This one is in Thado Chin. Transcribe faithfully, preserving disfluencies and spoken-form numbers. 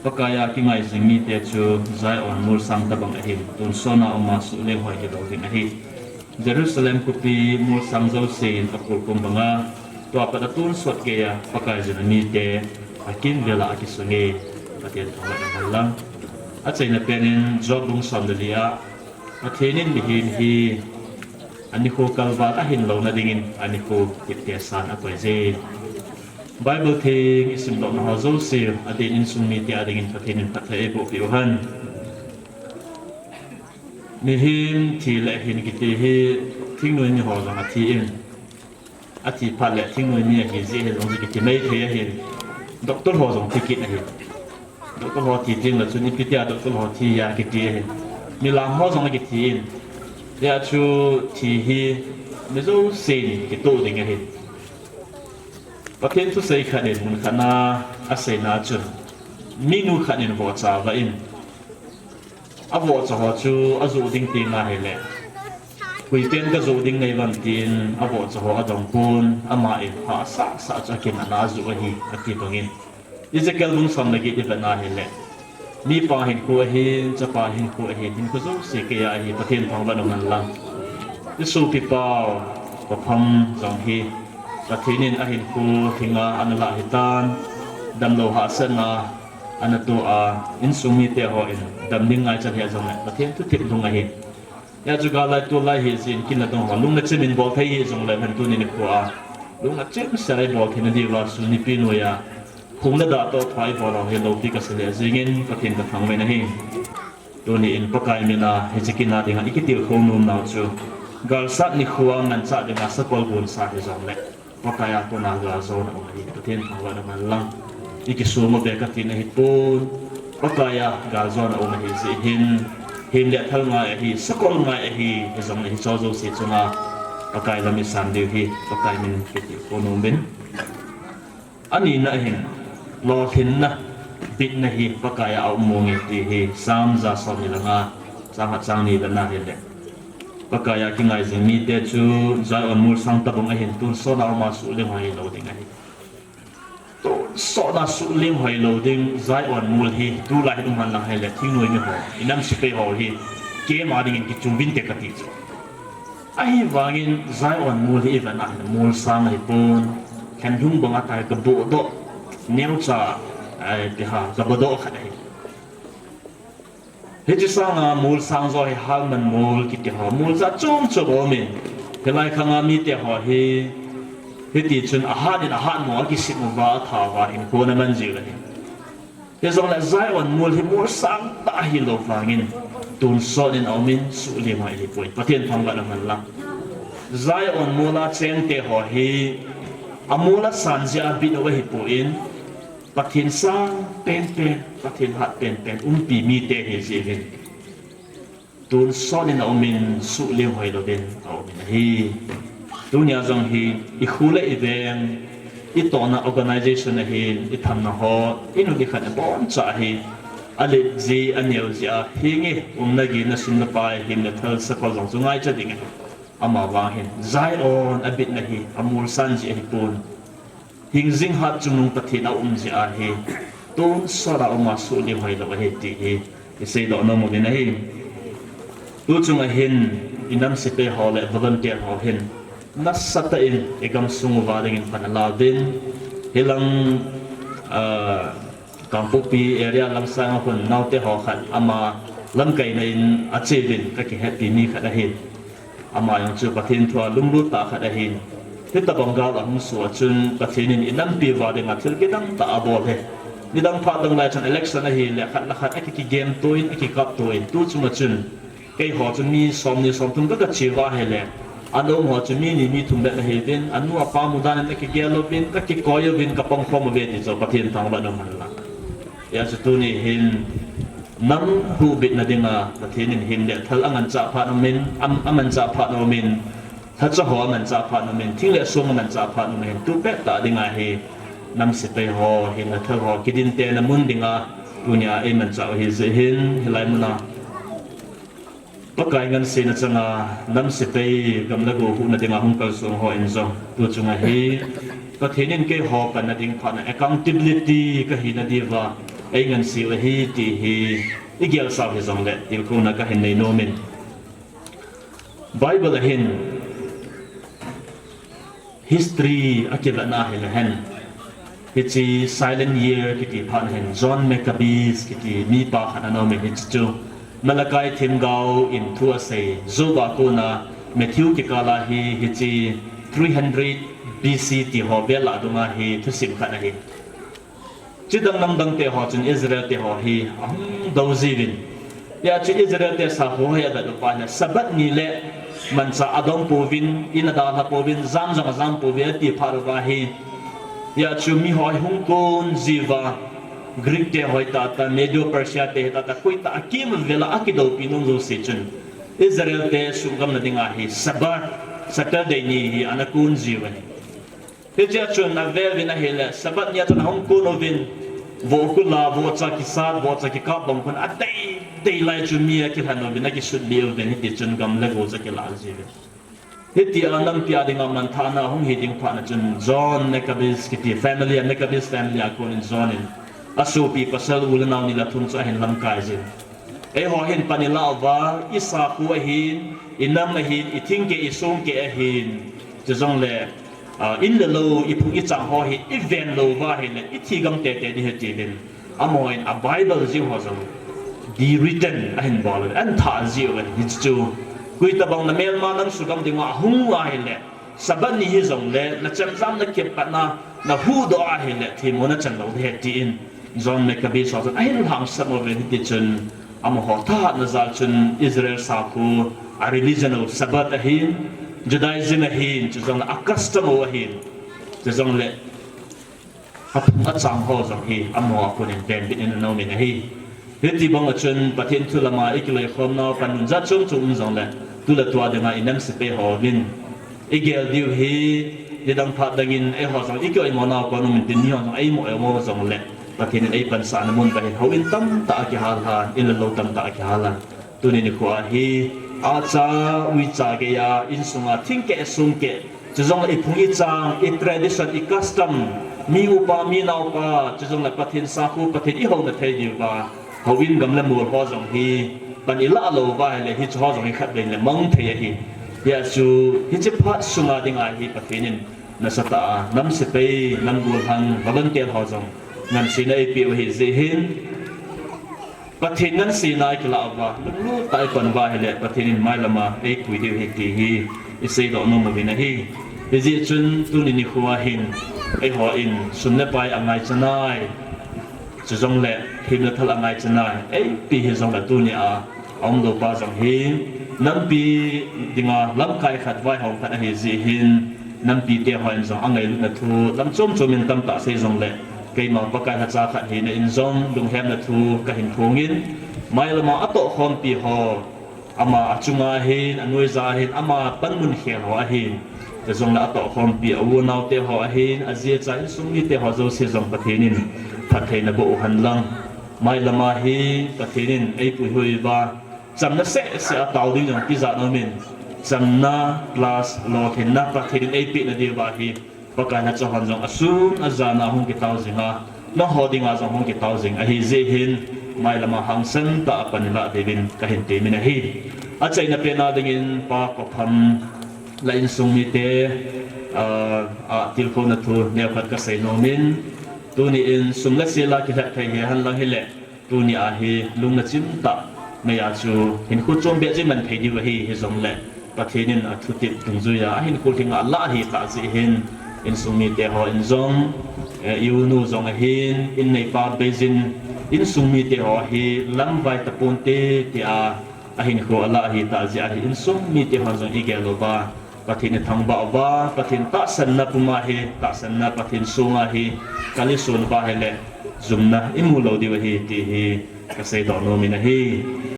Pakaiya kingai jing mite chu Zion molsang tabang ahin, tonsot a uma suhlenghoi hilou ding ahi. Jerusalem khopi molsang jousen apolkom banga, tua pat a tonsot geiya Pakai jina mite akimvela akisunge, Pathen thangvahna manlang. Achaina penin Job bung som le li a, Pathen in mihem hi anikho kalval ahin louna dingin anikho teptesan akoije. Bible theng isimdohna ho jouse, adin insung mite adingin Pathen in phatthei eiboh peh uhen. Mihem thi le hin kiti hi, thingnoi miho jong athi in, athi phat le thingnoi mi ahi jeh hin jong kiti maithei ahin, doctor ho jong thi kit ahi. Doctor ho thi teng le chun ipi tia doctor ho thi ham kiti ahi. Milam ho jong akithi in, hijeh chun thi hi mi jousen kitoh ding ahi. Pathen thusei khat in mun khat a aseina chun, minu khat in vohcha avah in, avohcha ho chu ajoh ding teng ahile, koipen kajoh ding neiuvem tin avohcha ho adong pon, ama in hahsat sah chu akin ana ajoh ahi, ati bangin. Ezekiel bung som le get ivet na ahile, mipa hinkho ahin, chapa hinkho ahin, hinkho jouse keiya ahi, Pathen thangvahna manlang. Isopipau, papham jong hi, Pathen in ahinkho hinga ana lah hitan, damlou hahsatna ana toh a, insung mite hon dam ding ngaichat hih jongle, Pathen thutep lhung ahi. Hijeh chun gal lai tol lai hijeh in kin le dong ho lung le chim in bol thei hijongle, hen tuni nikho a lung le chim sel a ibol theina diuva sun nipi noiya hung le dah toh pha ibol ho hi loupi kasei le jengin Pathen kathangvah in ahi. Tuni in Pakai mina hiche kin a dinga ikitilkhou nom nau chu, galsat nikho a manchah dinga sakol gonsa hijongle, Pakaiya kona galjona um ahi, Pathen thangvahna manlang. Ikisong uve katina ahipon, Pakaiya galjona um ahi jeh hin, hem le thal ngai ahi, sakol ngai ahi, hijongle hicheho jouse chunga Pakai lam isan diu hi Pakai min kitilkhou nom in. Anina hin, lolhinna, bitna hi Pakaiya aum monge ti hi Sam ja som ni le nga, chang khat chang ni le na hile, Pakaiya kingai jing mite chu Zion molsang tabang ahin, tonsot a uma suhlenghoi lou ding ahi. Tonsot a suhlenghoi lou ding, Zion mol hi tulai hin um henlang hile, thingnoi miho, inam sepai ho hi camp a dingin kichunvin te kati chu. Ahivangin Zion mol hi ivet na hile, molsang ahipon, lhenlhung banga tai kabohdoh, neocha, eh, ti ha, kabohdoh khat ahi. Hiche sanga molsang jo hi Halman mol kiti ho, mol jat chom chom aumin, hilai khanga mite ho hi, hiti chun ahat in ahat mo akisem uva, atha uva hinkho ana man jiu ahi. Hijongle Zion mol hi molsang tah ahilou vangin, tonsot in aumin, suhlenghoi ahipoi. Pathen thangvahna manlang. Zion mol a chengte ho hi, amol asan jeh a bit u ahipon, Pathen sang penpen, Pathen hat penpen umpi mite ahi jeh uvin, tonsot in aumin, suhlenghoi louvin aumin ahi. Tunia jong hi, ikho le iveng, itohna organisation ahin, ithamna ho, inut ikhat aboncha hi, alet jeh, aneo jeh a, henge, umna gihna sum le pai, hem le thal sakol jong chu ngaicha ding ahi. Amavang hin, Zion abitna hi, amolsan jeh ahipon, hingjing hat chungnung Pathen aum jeh ahi, tonsot a uma suhlenghoi lou ahi ti hi iseidoh nom uvin ahi. Tuchung ahin, inam sepai ho le volunteer ho hin, nasatah in igamsung uva dingin pan alauvin, hilang, ah, Kangpokpi area Lamsang a hung naote ho khat ama lamkaina in acheuvin kakihetpi mi khat ahin. Ama jong chu Pathen thua lunglut tah khat ahin. Hitobang gal ahung soh a chun Pathen in inampi uva dinga thil kidang tah abol e. Nidang phat dang lai chun election ahile khat le khat akikigem to in, akikap to in. Tuchunga chun keiho chu mi somni somthum ka, kache uva ahile, ana um ho chu mi ni mi thum bep ahiuvin, anu apa mudan in akigel uvin, kakikoi uvin, kapangkhom uve ti chu Pathen thangvahna manlang. Hijeh chun tuni hin nam huhbitna dinga Pathen in hem le thal amanchah phat umin, am, amanchah phat umin, lhacha ho amanchah phat umin, thing le song amanchah phat umin, tupet tah dinga hi nam sepai ho, hem le thal ho kidintena mun dinga tunia eimanchah u ahi jeh hin, hilai muna Pakai ngansena changa nam sepai gam le go huhna dinga hung kalsong hon jong, tuchunga hi Pathen in keiho panna ding phatna, accountability kahina diuva, ei ngansiu ahi ti hi i gelsau hijongle tilkhouna kahin nei nomin. Bible a hin history a kivetna hilehen, hiche silent year kiti phat hin John Maccabees kiti mipa khat ana umin, hiche chu Malachi themgao in thu asei, Job a kona Matthew kikala hi hiche three hundred B C ti ho vel a dunga hi thusim khat ahi. Chidang namdang te ho chun Israel te ho hi ahung dou jiuvin. Hijeh chun Israel te sakho hi avet uva ahile Sabbath ni le manchah adong pouvin, in adalha pouvin, jam jong ajam pouvin ati phat uva hi. Hijeh chun mi ho hi hung kon jiuva, Greek te ho hitata, Medo Persia te hitata, koitah a kimvel a akidoupi nom jouse chun Israel te suhgamna dinga hi Sabbath, Saturday ni hi ana kon jiu ahi. Hichea chun avel uvin ahile, Sabbath nia chun ahung kon uvin, vohkul a vohcha kisat, vohcha kikap bang khun adei dei lai chu mi akilhen uvin, akisut lih uvin, hiti chun gam le go chu akilah jiuvin. Hitia nampi a dinga manthahna ahung hi ding phatna chun John Maccabees kiti family a, Maccabees family a konin John in asopi pasal u le nao ni le thum chu ahin lamkai jin. Eiho hin pan ilah uva, i sakho ahin, i nam ahin, i thingkeh, i songkeh ahin, chujongle, ah, in le lou, i phung i chang ho hi i ven lou uva ahile i thigam tete ding ahi tiuvin. Amahon a Bible jeng ho jong de-written ahin bol uvin, ahin thah jiu ahi. Hichu koitobang na melma nang sugam dinga ahung uva ahile, Sabbath ni hijongle na chemjam na kep patna na huhdoh ahile themmo na chan lou ding ahi tin John Maccabees ho chun ahin lhangsam uvin, hiti chun amaho thahatna jal chun Israel sakho a religion u Sabbath ahin, Judaism ahin, chujongle a custom u ahin, chujongle a phung a chang ho jong hi amaho a konin venbit in ana umin ahi. Hiti banga chun Pathen thu lama i kiloikhomnau panmun jat chom chom um jongle, tu le tua dinga i nam sepai hovin i gel diu hi, nidang phat dangin eiho jong i kioimonau kon umin tin, miho jong eimo eimo jongle Pathen in ei pansahna mun bang hin houin tamtah akihal han, in le lou tamtah akihal han. Tuni nikho a hi, acha uicha geiya, insunga thingkeh songkeh, chujongle i phung i chang, i tradition, i custom, mi upa, mi naopa, chujongle Pathen sakho, Pathen i houna thei diuva, houin gam le mol ho jong hi pan ilah lou uva ahile, hiche ho jong hi khatvei le mang thei ahi. Hijeh chun hiche phat sunga dinga hi Pathen in nasatah a nam sepai, nam gollhang, volunteer ho jong ngansena eipeh u ahi jeh hin, Pathen ngansena i kilah uva, lunglut tah a i pan uva ahile, Pathen in mailama eipui diu ahi ti hi i seidoh nom uvin ahi. Hijeh chun tuni nikho a hin, eihon sum le pai angaichanai, chujongle himna thal angaichanai eipeh hijongle, tunia aumlou pa jong hi nampi dinga lamkai khat, vaihom khat ahi jeh hin, nampi te hon jong angailutna thu lam chom chom in tamtah sei jongle, keima Pakai lhacha khat hina in jong lunghemna thu kahin phongin, mailama atohkhompi ho, ama achunga ahin, anoija ahin, ama panmun khel ho ahin, chujongle atohkhompi a u anao te ho ahin, aji acha insung mite ho jouse jong Pathen in phattheina boh u henlang. Mailama hi Pathen in eipuihoi uva, chamna sehseh a tao ding jong tijat aumin, chamna plus lolhinna Pathen in eipehna diuva hi, Pakai lhacha hon jong asun ajana hung kitao jinga, nangho dinga jong hung kitao jing ahi jeh hin, mailama hangsan tah a pan ilah diuvin kahin temin ahi. Achaina pena dingin Pa Kopham le insung mite, ah, a tilkhouna thu neokhat kasei nomin, tuni in sum le sel a kilhep thei hi henlang hile, tunia hi lungna chimtah neiya chu hinkho chombeh jeh man thei diu ahi, hijongle Pathen in athutep dungjuiya ahinkho lhinga alah ahitah jeh hin, insung mite hon jong, eh, i u nu jong ahin, inneipa beijin, insung mite ho hi lamvai taponte tia ahinkho alah ahitah jeh ahi, insung mite hon jong i gel uva, Pathen i thangvah uva, Pathen tahsanna puma hi, tahsanna Pathen songa hi kal i son uva ahile, jumna i mu lou diu ahi ti hi kaseidoh nomin ahi.